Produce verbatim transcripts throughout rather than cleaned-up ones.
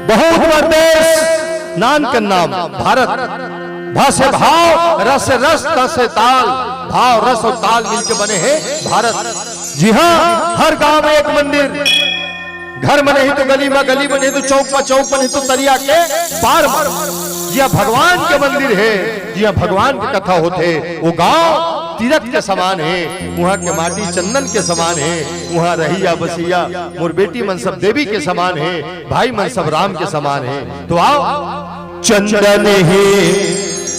बहुत बड़ देश, नान के नाम भारत। भा से भाव, र से रस, त से ताल, भाव, रस अउ ताल मिलके बने हे भारत। जी हाँ, हर गांव में एक मंदिर, घर में नहीं तो गली में, गली में नहीं तो चौक में, चौक में नहीं तो तरिया के पार में। जिहां भगवान के मंदिर हे, जिहां भगवान के कथा होथे, वो गांव तीरथ के समान हे, उहां के माटी चंदन के समान हे, उहां रहइया बसइया मोर बेटी मन सब देवी के समान हे, भाई मन सब राम के समान हे। तो आओ, चंदन हे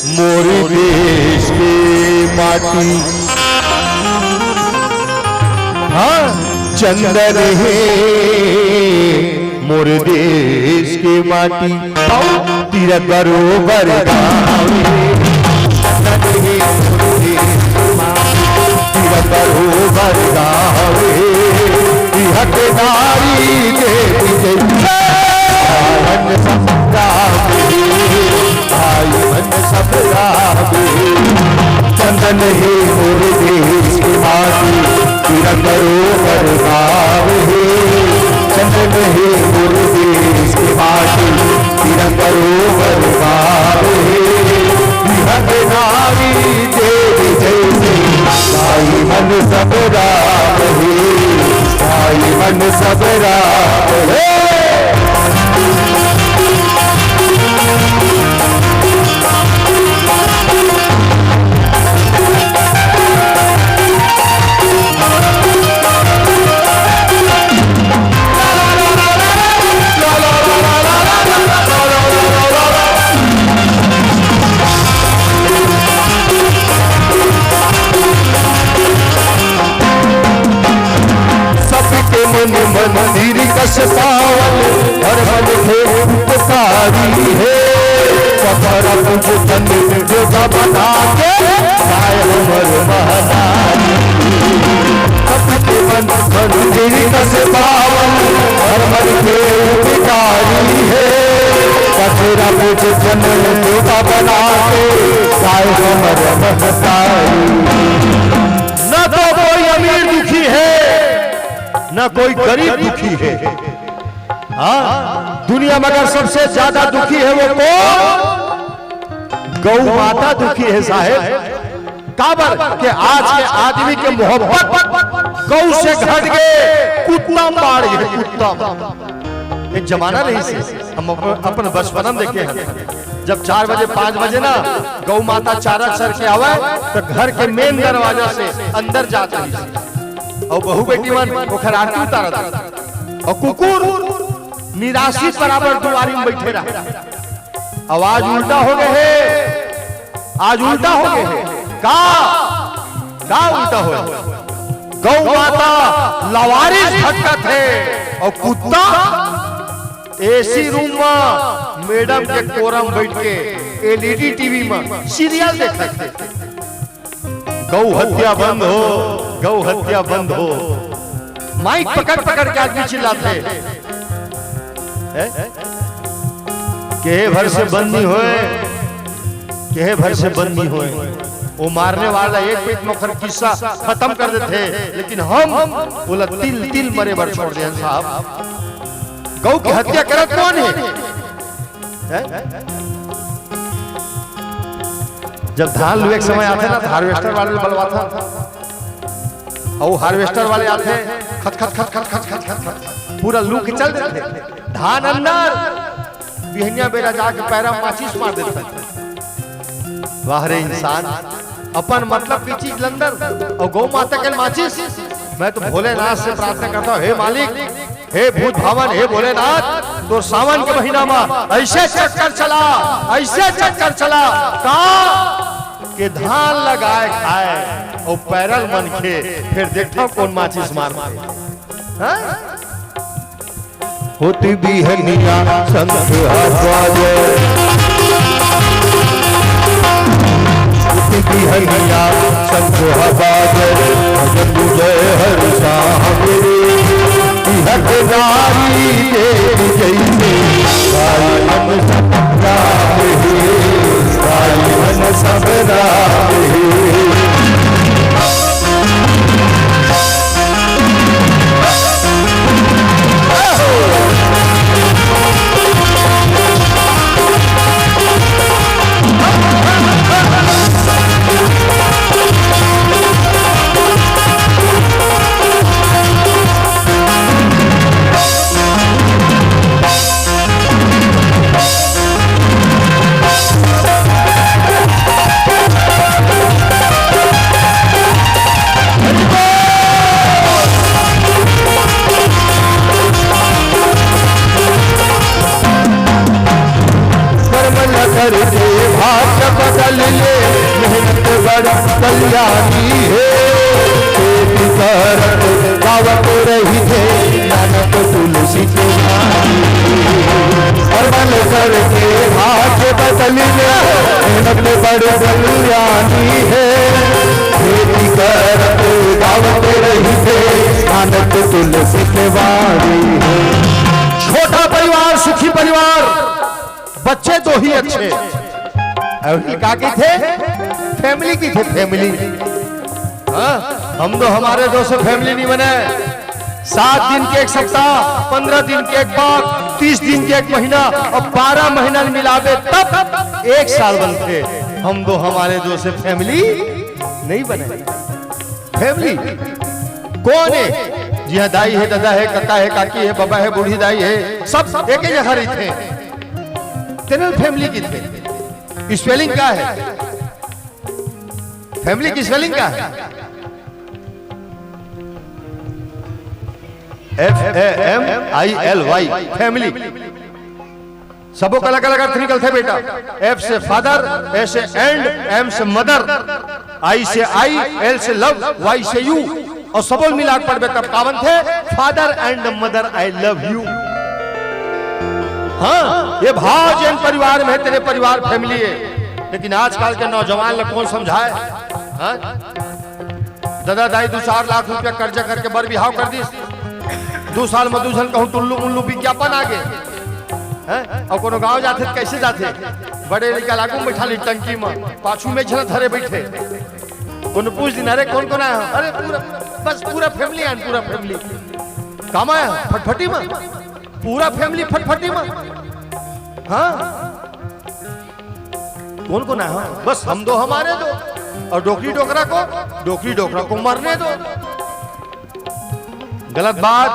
मोर देश के माटी, हाँ, चंदन हे मोर देश के माटी, तीरथ बरोबर गावे। चंदन हे मोर देश के माटी, तीरथ बरोबर गावे। इहक नारी देवी जैसे मन सब गावे। भाई मन सब रावे। चंदन हे मोर देश के माटी, तीरथ बरोबर गावे। चंदन हे मोर देश के माटी, तीरथ बरोबर गावे। इहक नारी देवी जैसे भाई मन सब रावे। भाई मन सब रावे। सबके मन मंदिर कस पावन, हर मन के उपकारी हे। पत्थर पूज तन जोगा बना के, गाय हमर महतारी। सबके मन मंदिर कस पावन, हर मन के उपकारी हे। पत्थर पूज तन जोगा बना के, गाय हमर महतारी। न तो कोई अमीर दुखी हे, न कोई गरीब दुखी हे। हाँ, दुनिया में अगर सबसे ज्यादा दुखी हे वो कौन? गौ माता दुखी हे साहेब। काबर के आज के आदमी के मोहब्बत गौ से घट के कुत्ता म बाढ़ गे, कुत्ता म। एक जमाना रहिसे, हम अपन, अपन बचपना में देखे हन, जब चार बजे, पाँच बजे ना गौ माता चारा चर के आवय, त घर के मेन दरवाजा से अंदर जात रहिसे। अउ बहू बेटी मन ओखर आरती उतारत रहिसे। अउ कुकुर निराशी बराबर दुआरी में बइठे रहय। अउ आज उल्टा हो गे हे, आज उल्टा हो गे हे। का, का उल्टा हो? गौ माता लवारिस भटकत हे अउ कुत्ता एसी रूम म मैडम के कोरा म बइठ के एलईडी टीवी म सीरियल देखत हे। गौ हत्या बंद हो, गौ हत्या बंद हो। माइक पकड़ पकड़ के आदमी चिल्लाथे। हैं? केहे भर से बंद नहीं होय, केहे भर से बंद नहीं होय। वो मारने वाला एक पइत म ओखर किस्सा खतम कर देथे, लेकिन हम ओला तिल तिल मरे बर छोड़ देन साहब। गौ के हत्या करत कोन हे? हैं? जब धान लुए के समय आथे ना, त हार्वेस्टर वाले ल बलवाथन। अउ हार्वेस्टर वाले आथे, खत, खत, खत, पूरा लू के चल देथे। धान अंदर, बिहनिया बेरा जाके पैरा म माचिस मार देथे। वाह रे इंसान, अपन मतलब के चीज ल अंदर, अउ गौ माता के माचिस। मैं तो भोलेनाथ से प्रार्थना करता हूँ, हे मालिक, हे भूत भावन, हे भोलेनाथ, तोर सावन के महीना म अइसे चक्कर चला, अइसे चक्कर चला, का के धान लगाए खाए अउ पैरा ल मनखे, फेर देखथव कोन माचिस मारथे। हाँ? होत बिहनिया शंख ह बाजे, होत बिहनिया शंख ह बाजे, भजन जय हर साहब रे। इहक नारी देवी जैसे, भाई मन सब राम हे, भाई मन सब राम हे। के भाग बदल ले, मेहनत बड़ कल्याणी हे। खेती करत गावत रहिथे, नानक तुलसी के नाम। हर मन करके भाग बदल ले, मेहनत बड़ कल्याणी हे। खेती करत गावत रहिथे, नानक तुलसी के वाणी हे। छोटा परिवार, सुखी परिवार, बच्चे दो ही अच्छे। अउ का कथे? फैमिली कथे, फैमिली। हाँ, हम दो हमारे दो से फैमिली नहीं बने। सात दिन के एक सप्ताह, पन्द्रह दिन के एक पाख, तीस दिन के एक महीना अउ बारह महीना मिलाबे तब एक साल बनथे। हम दो हमारे दो से फैमिली नहीं बने। फैमिली कोन हे? जिहाँ दाई हे, ददा हे, कका हे, काकी हे, बबा हे, बूढ़ी दाई हे, सब एक ही जगह रहिथे। तेने फैमिली कथे। स्पेलिंग का हे? फैमिली के स्पेलिंग का हे? F A M I L Y, family. सबो के अलग-अलग अर्थ निकलथे बेटा। F से फादर, A से एंड, M से मदर, I से आई, L से लव, Y से यू, अउ सबो मिला के पढ़बे तब का बनथे? Father and mother, I love you। हाँ, ये भाव जेन परिवार में हे, तेने परिवार फैमिली हे। लेकिन आजकल के नौजवान ला कोन समझाय? हाँ? ददा दाई दू चार लाख रुपया कर्जा करके बर बिहाव कर दिस। दू साल में दू झन कहूँ टुल्लू मुल्लू विज्ञापन आ गे। हैं? अउ कोनो गाँव जाथे त कइसे जाथे? बड़े लइका ला आगू में बइठा ली टंकी में, पाछू में झन धरे बइठे। कोनो पूछ दिन, "अरे कोन कोन आय हो?" "अरे पूरा, बस पूरा फैमिली आय, पूरा फैमिली।" "कामा आय हो?" "फटफटी में।" "पूरा फैमिली फटफटी में?" हाँ। कोन कोन आय हो? बस हम दो, हमारे दो, अउ डोकरी डोकरा को, डोकरी डोकरा को मरने दो। गलत बात,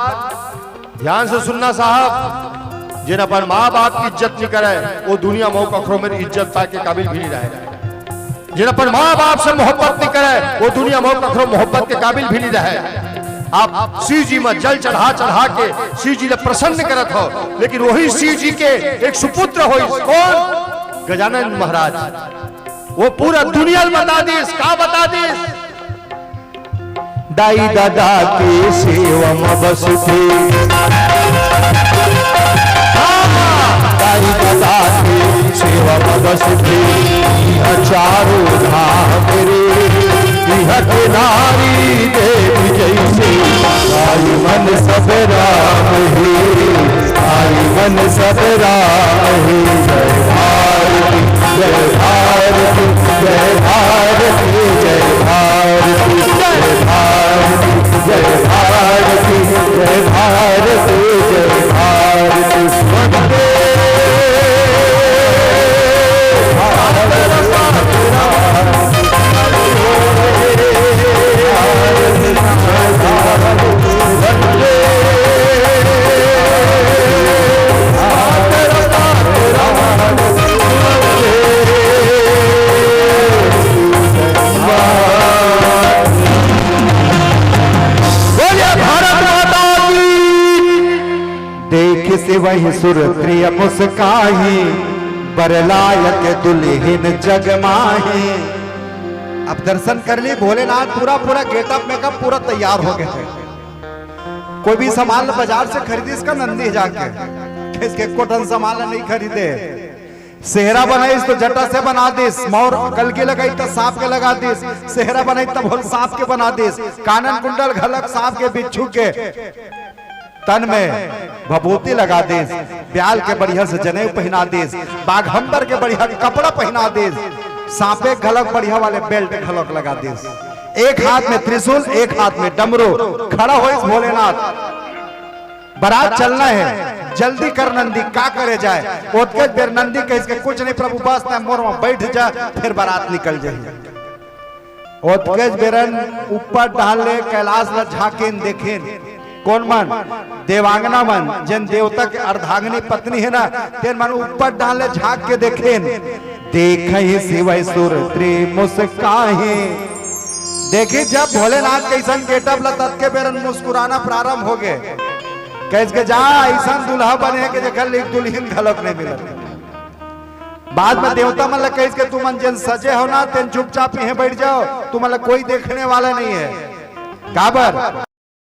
ध्यान से सुनना साहब। जेन अपन माँ बाप के इज्जत नइ करय, ओ दुनिया में कखरो मेर इज्जत पाय के काबिल भी नइ रहय। जेन अपन माँ बाप से मोहब्बत नइ करय, ओ दुनिया में कखरो मोहब्बत के काबिल भी नइ रहय। आप शिव जी में जल चढ़ा चढ़ा के शिव जी ला प्रसन्न करत हो, लेकिन वही शिव जी के एक सुपुत्र होइस, कोन? गजानन महाराज। वो पूरा दुनिया ल बता दिस। का बता दिस? दाई ददा के सेवा म बसथे। हाँ, दाई ददा के सेवा म बसथे। इहाँ चारों धाम रे, इहाँ के नारी देवी जइसे। आई मन सब राम हे, आई मन सब राम हे। जय भारती, जय भारती, जय भारती, जय भारती, जय भारती, जय भारती, जय भारती, जय भारती। वंदे भारत मातरम। बोलिए भारत माता की। देखिस वही सुरत्रि मुस्काही, बर लायक दुलहिन जग माही। अब दर्शन कर ली, भोलेनाथ पूरा, पूरा गेटअप मेकअप पूरा तैयार हो गे हे। कोई भी सामान बाजार से खरीदिस का नंदी जाके, कइसे एको ठन सामान ला नइ खरीदे। सेहरा बनाइस तो जटा से बना दिस, मौर कलगी लगाइस त सांप के लगा दिस, सेहरा बनाइस त भोल सांप के बना दिस, कानन कुंडल घलक सांप के बिच्छू के, तन में भभूति लगा दिस, ब्याल के बढ़िया से जनेऊ पहिना दिस, बाघंबर के बढ़िया कपड़ा पहिना दिस, सांपे घलक बढ़िया वाले बेल्ट घलक लगा दिस। एक हाथ में त्रिशूल, एक हाथ में डमरू, खड़ा होइस भोलेनाथ। बरात चलना हे, जल्दी कर नंदी, का करे जाय? ओतकेच बेर नंदी कहिस के, "कुछ नहीं प्रभु, बस तैं मोर म बइठ जा, फेर बरात निकल जाही।" ओतकेच बेरन ऊपर डहर ले कैलाश ल झांकेन देखेन, कोन मन? देवांगना मन, जेन देवता के अर्धांगिनी पत्नी हे ना, तेन मन ऊपर डहर ले झांक के देखेन। देखहि शिव सुरत्रि मुस्काहि। देखिस जब भोलेनाथ के अइसन गेटअप ल, ततके बेरन मुस्कुराना प्रारंभ हो गे। कहिस के जा, अइसन दूल्हा बने हे कि जेकर लिए दुलहिन घलोक नइ मिलत। बाद में देवता मन ला कहिस के तुमन जेन सजे हो ना, तेन चुपचाप इहें बैठ जाओ, तुमन ला कोई देखने वाला नहीं है। काबर?